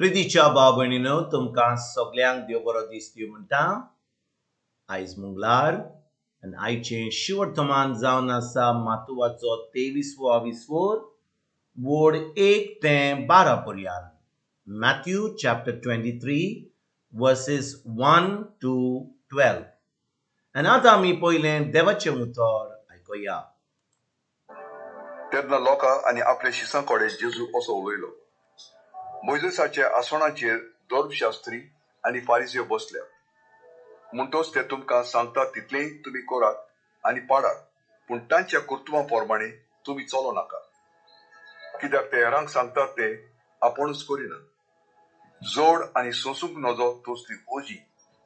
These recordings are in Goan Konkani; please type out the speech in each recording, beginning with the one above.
प्रितीच्या भाव भयणीनो, तुमकां सगल्यांक देव बरो दीस दिवं म्हणटा. आयज मंगळार आनी आयचें शिवर्तमान जावन आसा मातुवाचो 23वो विस्वोर, वोड 1 ते 12 पर्यंत. Matthew chapter 23 verses 1 to 12. आनी आतां आमी पयलें देवाचें उतर आयकुया. तेन्ना लोकां आनी आपल्या शिसां कडेन जेजू असो उलयलो, मोयजेसाच्या आसणाचेर धर्मशास्त्री आनी फारिजयो बसल्यात, म्हणटच ते तुमकां सांगतात तितलेंय तुमी करात आनी पाडात, पूण तांच्या कर्तुबां प्रमाणे तुमी चलो नाका, कित्याक ते हेरांक सांगतात ते आपूणच करिनात. जोड आनी सोंसूंक नजो तसली ओजी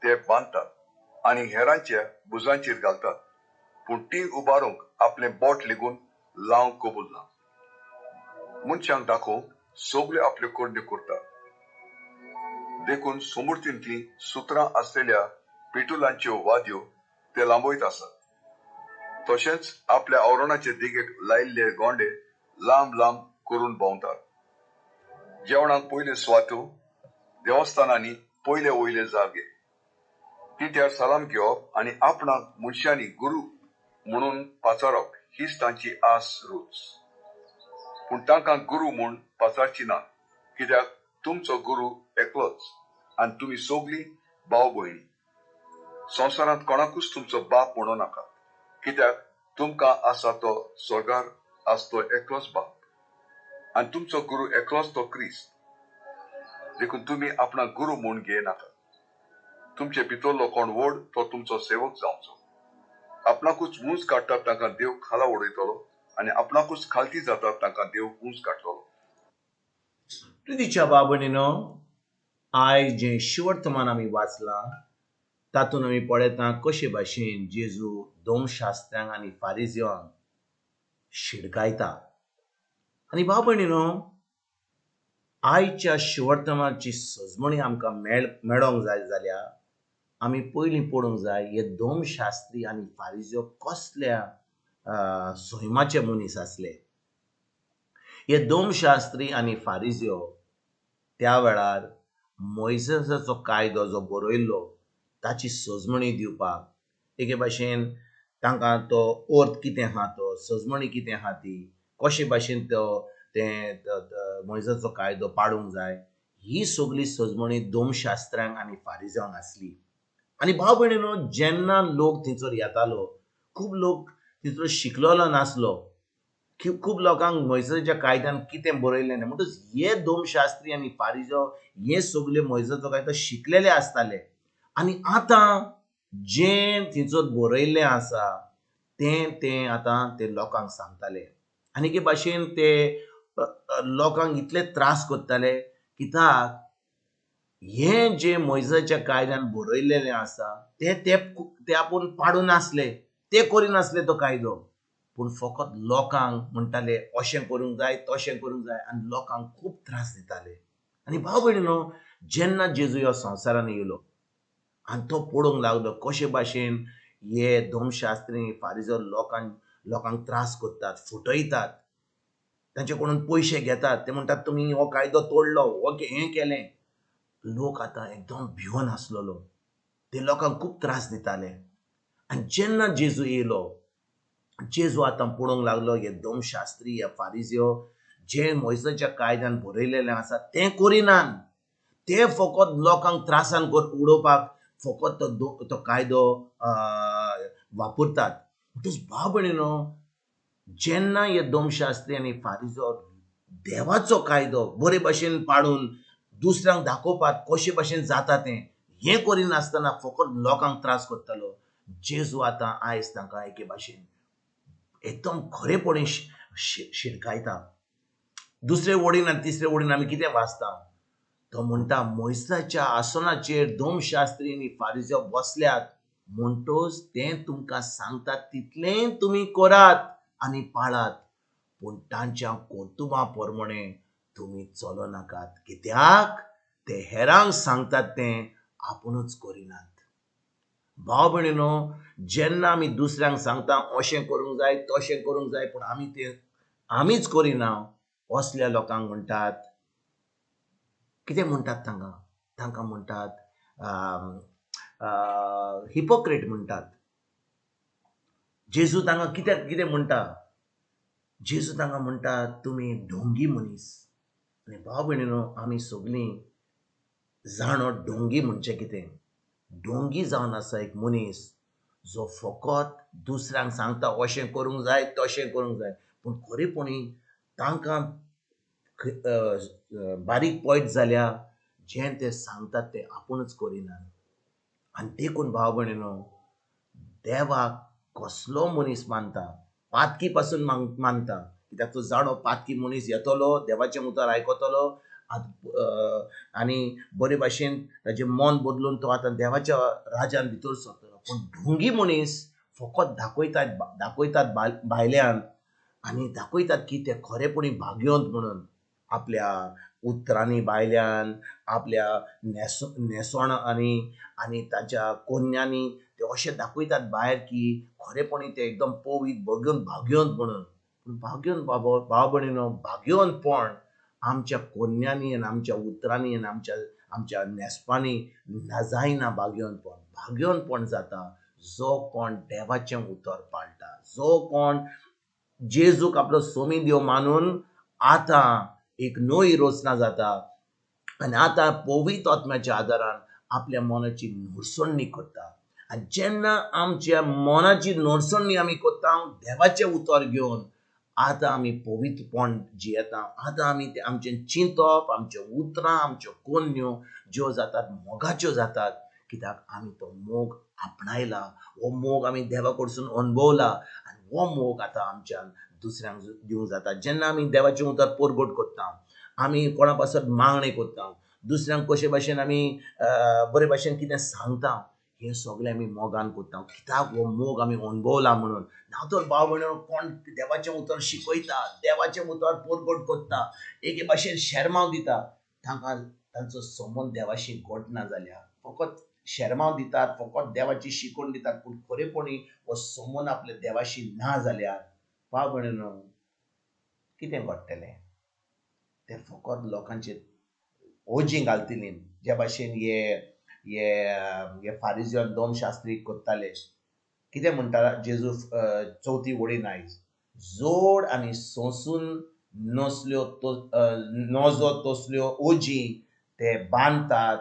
ते बांदतात आनी हेरांच्या भुजांचेर घालतात, पूण ती उबारूंक आपलें बोट लेगून लावंक कबूल ना. मनशांक दाखोवंक सगल्यो आपल्यो करण्यो करतात, देखून समूर्तींतलीं सुत्रां आसलेल्या पेटुलांच्यो वाद्यो ते लांबयत आसात. तशेंच आपल्या आवरणाचे देगेक लायिल्ले गोंडे लांब लांब करून भोंवतात. जेवणाक पयल्यो सुवातो, देवस्थानांनी पयले वयले जागे, तिट्यार सलाम घेवप आनी आपणाक मनशांनी गुरू म्हणून पाचारप हीच तांची आस रूच. पूण तांकां गुरू म्हूण पाचारची ना, कित्याक तुमचो गुरू एकलोच आनी तुमी सगलीं भाव भयणी. संवसारांत कोणाकूच तुमचो बाप म्हणू नाका, कित्याक तुमकां आसा तो स्वर्गार आसतो एकलोच बाप, आनी तुमचो गुरू एकलोच तो क्रिस्त. देखून तुमी आपणाक गुरू म्हूण घेय नाका. तुमचे भितरलो कोण व्हड तो तुमचो सेवक जावचो. आपणाकूच ऊंच काडटात तांकां देव खाला उडयतलो आनी आपणाकूच खालती जातात तांकां देव ऊंच काडटलो. प्रितीच्या भाव भयणीनो, आयज जें शिवर्तमान आमी वाचलां तातूंत आमी पळयता कशे भाशेन जेजू दोमशास्त्र्यांक आनी फारिजयांक शिडकायता. आनी भाव भयणीनो, आयच्या शिवर्तमानाची सजमणी आमकां मेळोंक जाय जाल्यार आमी पयलीं पळोवंक जाय हे दोमशास्त्री आनी फारिजयो कसल्या सैमाचे मनीस आसले. हे दोमशास्त्री आनी फारिजयो त्या वेळार मोयजेसाचो कायदो जो बरयल्लो ताची सजमणी दिवपाक एके भाशेन तांकां तो अर्थ कितें आहा, तो सजमणी कितें आहा, ती कशे भाशेन तो तें मोयजेसाचो कायदो पाडूंक जाय, ही सगली सजमणी दोमशास्त्र्यांक आनी फारिजांक आसली. आनी भाव भयणीनो, जेन्ना लोक थंयसर येतालो, खूब लोक थंयसर शिकलेलो नासलो, खूब लोकांक मोयजेसाच्या कायद्यान कितें बरयलें ना, म्हणटच हे दोमशास्त्री आनी फारिजो हे सगले मोयजेसाचो कायदो शिकलेले आसताले. आनी आतां जें थंयसर बरयल्लें आसा तें तें आतां ते लोकांक सांगताले. आनी एके भाशेन ते लोकांक इतले त्रास करताले कित्याक हें जें मोयजेसाच्या कायद्यान बरयल्लें आसा तें ते आपूण पाडूं नासले, ते करिनासले तो कायदो, पूण फकत लोकांक म्हणटाले अशें करूंक जाय तशें करूंक जाय आनी लोकांक खूब त्रास दिताले. आनी भाव भयणीनो, जेन्ना जेजू ह्या संवसारान येयलो आनी तो पळोवंक लागलो कशे भाशेन हे धर्मशास्त्री फारिजो लोकांक त्रास करतात, फटयतात, तांचे कडून पयशे घेतात, ते म्हणटात तुमी हो कायदो तोडलो, हो हें केलें. लोक आतां एकदम भिवन आसलेलो, ते लोकांक खूब त्रास दिताले. आनी जेन्ना जेजू येयलो, जेजू आतां पळोवंक लागलो हे धर्मशास्त्री हे फारिजयो जे मोयजेसाच्या कायद्यान बरयलेलें आसा तें करिनात, ते फकत लोकांक त्रासान उडोवपाक फकत तो कायदो वापरतात. म्हणटच भाव भयणीनो, जेन्ना हे धर्मशास्त्री आनी फारिजो देवाचो कायदो बरे भाशेन पाडून दुसऱ्यांक दाखोवपाक कशे भाशेन जाता तें हें करिनासतना फकत लोकांक त्रास करतालो, जेजू आतां आयज तांकां एके भाशेन एकदम खरेपणी शिडकायता. दुसरे वडीन आनी तिसरे वडीन आमी कितें वाचता, तो म्हणटा मोयजेसाच्या आसनाचेर धर्मशास्त्री आनी फारिजयो बसल्यात, म्हणटच तें तुमकां सांगतात तितलें तुमी करात आनी पाळात, पूण तांच्या कर्तुबां प्रमाणे तुमी चलो नाकात, कित्याक ते हेरांक सांगतात तें आपुणूच करिनात. भाव भयणीनो, जेन्ना आमी दुसऱ्यांक सांगता अशें करूंक जाय तशें करूंक जाय, पूण आमी तें आमीच करिना, असल्या लोकांक म्हणटात कितें म्हणटात तांकां? तांकां म्हणटात हिपोक्रेट म्हणटात. जेजू तांकां कित्याक कितें म्हणटा? जेजू तांकां म्हणटा तुमी ढोंगी मनीस. आनी भाव भयणीनो, आमी सगळीं जाणो ढोंगी म्हणचें कितें. ढोंगी जावन आसा एक मनीस जो फकत दुसऱ्यांक सांगता अशें करूंक जाय तशें करूंक जाय, पूण खरेपणी तांकां बारीक पळयत जाल्यार जें ते सांगतात तें आपुणूच करिनात. आनी देखून भाव भयणीनो, देवाक कसलो मनीस मानता, पातकी पासून मानता, कित्याक तो जाणो पातकी मनीस येतलो, देवाचें उतर आयकतलो आनी बरे भाशेन ताजें मन बदलून तो आतां देवाच्या राजान भितर सरतलो. पूण ढोंगी मनीस फकत दाखयतात भायल्यान आनी दाखयतात की ते खरेपणी भाग्यवंत म्हणून, आपल्या उतरांनी भायल्यान, आपल्या न्हेसण आनी ताच्या कोन्यांनी ते अशें दाखयतात भायर की खरेपणी ते एकदम पवित्र भाग्यवंत म्हणून. पूण भाग्यवंत भाव भयणीनो, भाग्यवंतपण आमच्या कोन्यांनी आनी आमच्या उतरांनी आनी आमच्या न्हेसपांनी जायना. भाग्यवंतपण भाग्यवंतपण जाता जो कोण देवाचें उतर पाळटा, जो कोण जेजूक आपलो सोमी देव मानून आतां एक नवी रचना जाता आनी आतां पवित्र आत्म्याच्या आदारान आपल्या मनाची नडसणी करता. आनी जेन्ना आमच्या मनाची नडसणी आमी करता देवाचें उतर घेवन, आतां आमी पवित्रपण जियेता. आतां आमी ते आमचें चिंतप, आमच्यो उतरां, आमच्यो कोन्यो ज्यो जातात मोगाच्यो जातात, कित्याक आमी तो मोग आपणायला, हो मोग आमी देवा कडसून अणभवला आनी हो मोग आतां आमच्यान दुसऱ्यांक दिवंक जाता. जेन्ना आमी देवाचें उतर परगट करता, आमी कोणा पासत मागणें करता, दुसऱ्यांक कशे भाशेन आमी बरे भाशेन कितें सांगता, हें सगळें आमी मोगान करता, कित्याक हो मोग आमी अणभवला म्हणून. ना तर भाव भयणीनो, कोण देवाचें उतर शिकयता, देवाचें उतर परगट करता, एके भाशेन शेरमांव दिता, तांकां तांचो संबंद देवाशी घटना जाल्यार फकत शेरमांव दितात, फकत देवाची शिकवण दितात, पूण खरेपणी हो संबंद आपल्या देवाशी ना जाल्यार भाव भयणीनो कितें घडटलें? ते फकत लोकांचेर ओजी घालतली, ज्या भाशेन हे हे हे फारिज्यो आनी दोमशास्त्री करताले. कितें म्हणटा जेजू चवथी वडीन आयज, जोड आनी सोंसून नसल्यो नजो तसल्यो ओजी ते बांदतात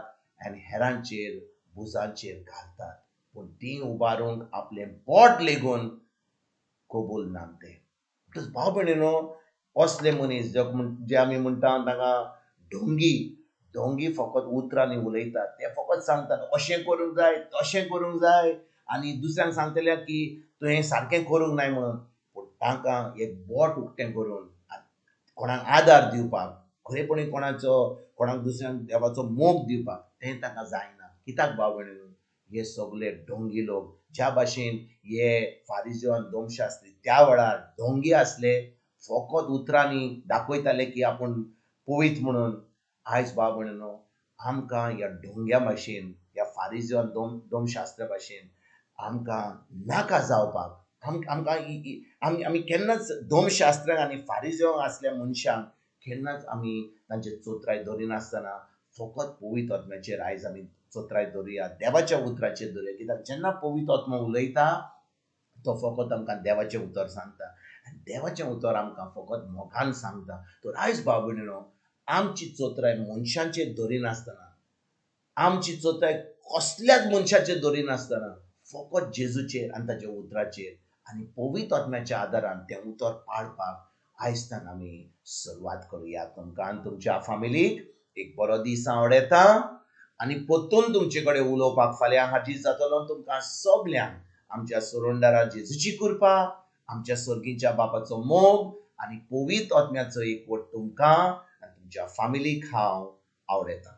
आनी हेरांचेर भुजांचेर घालतात, पूण ती उबारूंक आपलें बोट लेगून कबूल ना ते. म्हणटकच भाव भयणीनो, असले मनीस जे आमी म्हणटा तांकां ढोंगी, ढोंगी फकत उतरांनी उलयतात, ते फकत सांगतात अशें करूंक जाय तशें करूंक जाय आनी दुसऱ्यांक सांगतले की तुवें सारकें करूंक नाय म्हणून. पूण तांकां एक बोट उक्तें करून कोणाक आदार दिवपाक, खरेपणी कोणाचो कोणाक दुसऱ्यांक देवाचो मोग दिवपाक तें तांकां जायना. कित्याक भाव भयणीनो, हे सगळे ढोंगी लोक, ज्या भाशेन हे फारिज्यो आनी दोमशास्त्री त्या वेळार ढोंगी आसले, फकत उतरांनी दाखयताले की आपूण पवित्र म्हणून. आयज भाव भयणीनो, आमकां ह्या ढोंग्या भाशेन, ह्या फारिज्यो आनी दोमशास्त्रा भाशेन आमकां नाका जावपाक. आमकां आमी केन्नाच दोमशास्त्रांक आनी फारिज्यो आसल्या मनशांक केन्नाच आमी तांचे चोत्राय धरिनासतना फकत पवित्र आत्म्याचेर आयज आमी चोत्राय धरुया, देवाच्या उतराचेर धरुया. कित्याक जेन्ना पवित्र आत्मो उलयता तो फकत आमकां देवाचें उतर सांगता आनी देवाचें उतर आमकां फकत मोगान सांगता. तर आयज भाव भयणीनो, आमची चोत्राय मनशांचेर धरिनासतना, आमची चोत्राय कसल्याच मनशाचेर धरिनासतना फकत जेजूचेर आनी ताच्या उतराचेर आनी पवित्र आत्म्याच्या आदारान तें उतर पाळपाक आयजतान आमी सुरवात करुया. तुमकां आनी तुमच्या फामिलीक एक बरो दीस आवडटा आनी परतून तुमचे कडेन उलोवपाक फाल्यां हाजीर जातलो. तुमकां सगल्यांक आमच्या सोरोंडारा जेजूची कृपा, आमच्या सर्गीच्या बापाचो मोग आनी पवित्र आत्म्याचो एकवट तुमकां आनी तुमच्या फामिलीक हांव आवडटा.